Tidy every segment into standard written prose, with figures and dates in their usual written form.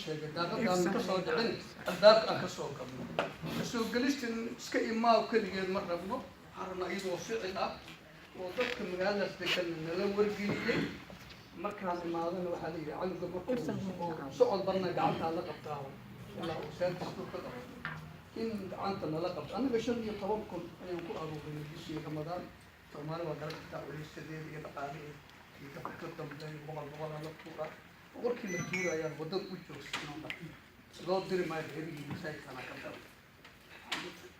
Sheegay daaqadaan ka soo dhicin, albaabka aan ka soo galno. Kasoo gelistan iska imaaw keligeed ma rabno. Waxaan rabnaa iyadoo ficil ah oo dadka magaaladaas degan nala wargeliyey. Markaan imaadana waxaa la yidhi canuga markuu oo socod barna gacantaa la qabtaa ilaa uu seertis dhulka qabto, in gacanta nala qabto. Annaga 15,000 ayaan ku aruurinay bishii Ramadaan. Soomaali waa garan kartaa culaysadeeda iyo dhaqaalaheeda iyo dadka ka dambeeya. Boqol boqolaa la tuuraa. Boqolkii la tuurayaan waddada u joogsanoo loo diri maayo reerihii masaajidkana ka daran.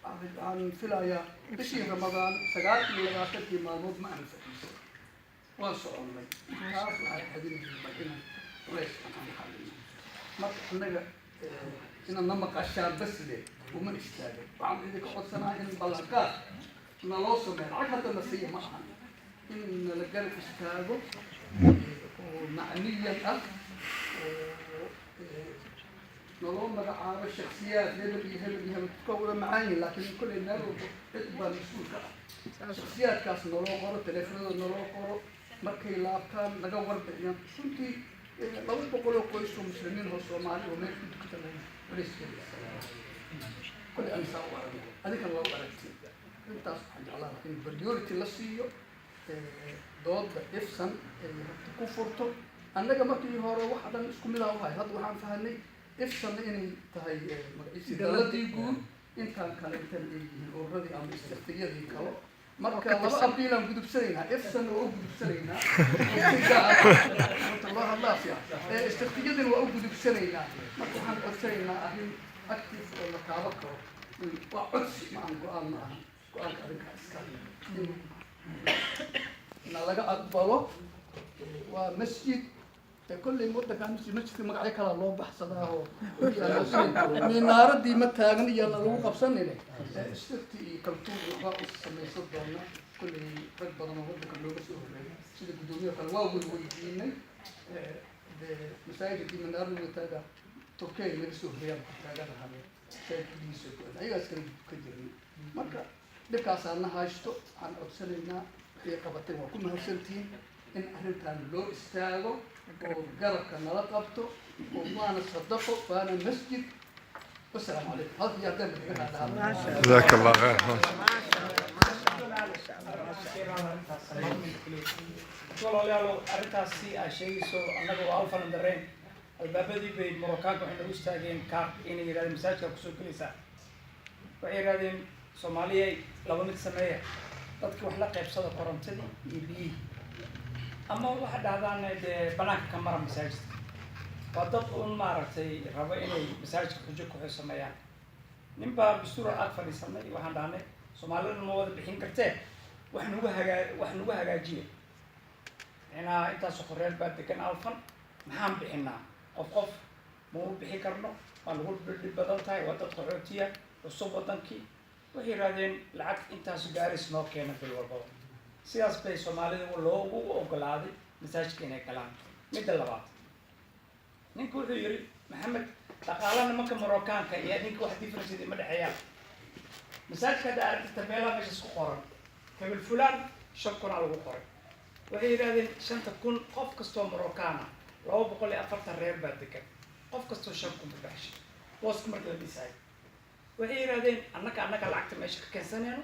Waxaan filayaa bishii Ramadaan 29-kii maalmood ma aan fadhiisan, waan soconnay. Taas waxaan raadinayay bal inaan culayskan aan xalino. Marka annaga inaad na maqashaan basle uma istaagin. Waxaan idinka codsanaa in ballanqaad naloo sameeyo. Lacag hadda na siiya ma ahan, in nala garab istaago oo macniyan ah oo naloo magacaabo shaksiyaad hebel iyo hebel iyo hebel ka wada macaan yihin, laakiin kolley meel walba cid baa mas-uul ka ah. Shaksiyaadkaas naloo qoro, taleefanada naloo qoro, markay laabtaan naga warbixiyaan. Runtii 200 oo qoys oo muslimiin oo Soomaali oo meel ku dukata lahayn culayskeeda kolley anisaa u aragno, adinkana waa u aragti. Intaas waxaan jeclaan lahaa in priority la siiyo dooda Ifsan ay rabta ku furto. Annaga markii hore waxa dhan isku mid ah u hay. Hadda waxaan fahanay Ifsanna inay tahay magaciisi daladii guud, intaan kale intan ay yihiin ururadii ama istiktiyadii kalo. Marka laba abiilaan gudubsanaynaa. Ifsanna waa u gudubsanaynaa si gaar horta loo hadlaa fiican, istiktiyadina waa u gudubsanaynaa. Marka waxaan codsanaynaa arrin active oo la taaban karo. Waa codsi, ma aan go-aan ma aha, go-aanka arrinkaa iska in na laga aqbalo. Waa masjid kolley waddankan masjidka magacyo kalaa loo baxsadaa oo minaaradii ma taagan iyo na lagu qabsanine. Istirti iyo kaltuun iyo waxbaa u samaysan doona. Kolley rag badan oo waddanka looga soo horreeyay sida guddoomiyaha kale waa weydiinay. Dee masaajidkii minaarada taaga Turkiya naga soo horreeyaan ku taaganahay masaajid gudihiisa ku ayagaas kala ka jirnay. Marka dhibkaasaa na haysto. Waxaan codsanaynaa wixii qabatay, waa ku mahadsantihiin, in arrintan loo istaago oo garabka nala qabto oo waana sadaqo waana masjid. Wasalaamu calaykum. Halkii haddaan iga raadhaha. جزاك الله خير. Walaalayaal, arrintaasi aa sheegayso annaga waa alfanan dareen. Albaabadii bay Marookaanka waxay nagu istaageen kaar inay yidhahdeen masaajidka kusoo gelaysaa. Waxay yidhahdeen, "Soomaaliyay, laba mid sameeya: dadka wax la qaybsada korontadii iyo biyihii, ama waxaa dhahdaan dee banaanka ka mara masaajidka." Waa dad un maaragtay raba inay masaajidka xujo ku sameeyaan. Nin baa dastuura ag fadhiisanay. Waxaan dhahnay, "Soomaalida ma wada bixin kartee, wax nagu hagaajiya. Micnaha intaasoo qoreer baa degan Alfan, maxaan bixinaa? Qof qof ma u bixin karno, waa nagu dhib badan tahay, waa dad qaxootiya cusub wadankii." Waxay yidhahdeen, "Lacag intaasu gaaris noo keena bil walbaba." Sidaas bay Soomaalida loogu ogolaaday masaajidka inay galaan. Midda labaad, ninka wuxuu yidhi, "Maxamed, dhaqaala nimanka Marookaanka iyo ninka wax difference ma dhexeeyaan. Masaajidka hadda aragtid tabeelaha meeshaas ku qoran, hebel fulaan 5,000 aa lagu qoray." Waxay yidhahdeen, "5000 qof kastoo Marookaan ah, 240 reer baa degan, qof kastoo 5000 ku baxshay booska marka la dhisaayo." Waxay yidhahdeen, Annaka lacagta meesha ka keensanayno.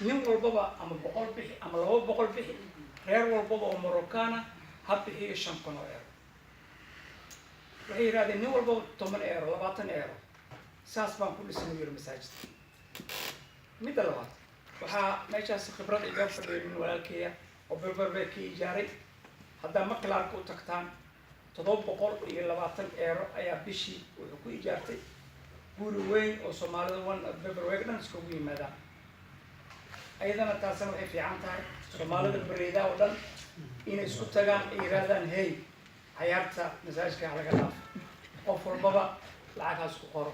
Nin walbaba ama 100 bixi ama 200 bixi, reer walbaba oo Marookaana ha bixiyo 5000 oo euro." Waxay yidhahdeen, "Nin walbaba 10 euro, 20 euro." Saas baan ku dhisnay, yiri, masaajidka. Midda labaad, waxaa meeshaas khibrad iga fadhiyo nin walaalkeeya oo Beverwijk ka ijaaray. Haddaa makelaarka u tagtaan, 720 euro ayaa bishii wuxuu ku ijaartay guri weyn oo Soomaalida one Beverwijk dhan iskugu yimaadaan. Ayadana taasina waxay fiican tahay Soomaalida bareedaa oo dhan inay isku tagaan ay yidhaahdaan, "Hey, cayaarta masaajidka ha laga dhaafo. Qof walbaba lacag ha isku qoro,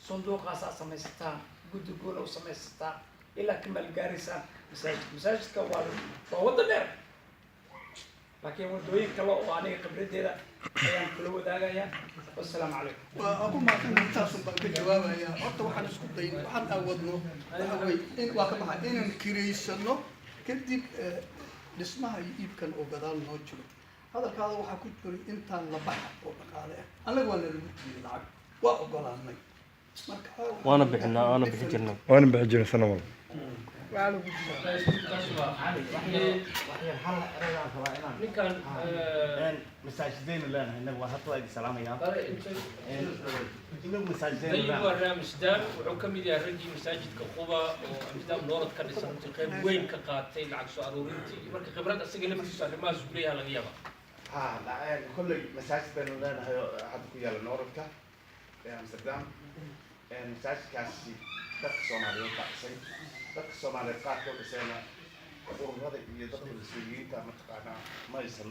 sanduuqaas aad samaysataan, guddi goona u samaysataan ilaa ka maalgaaraysaan masaajidka." Masaajidka waa waddo dheer, laakiin waddooyin kale oo aniga khibraddeeda ayaan kula wadaagayaa. Wassalaamu calaykum. Waa ku mahadsan. Intaasun baan ka jawaabayaa. Horta waxaan isku dayn, waxaan awadno waxa weye in waa ka baxay inaan kiraysano kadib dhismaha iyo iibkan oo gadaal noo jiro. Hadalkaada waxaa ku jiray intaan la baxa oo dhaqaale ah, annaga waa nalagu diiyey lacag, waa ogolaanay. Marka Waana bixinaa, waana bixin jirnay. Waana bixi jirnay sana walba. Waa lagu Taas waa Waxyar hal erayaan rabaa inaan ninkan masaajidaynu leenahay innagu. Waa hadda waa idin salaamayaa. Bare intay Innagu masaajidaynu Dayib leenahay. Waa reer Amsterdam, wuxuu ka mid yahay raggii masaajidka Quba oo Amsterdam Noord ka dhisan, runtii qayb weyn ka qaatay lacag soo aruurintii. Marka khibrad asaga laftiisu arrimahaas uu leeyahay laga yaabaa. Ha, kolley masaajid baynu leenahay oo hadda ku yaala Noordka ee Amsterdam. Masaajidkaasi dadka Soomaaliyeed baa dhisay. Dadka Soomaaliyeed qaarkood dhisayna ururada iyo dadka mas-uuliyiinta mataqaanaa ma aysan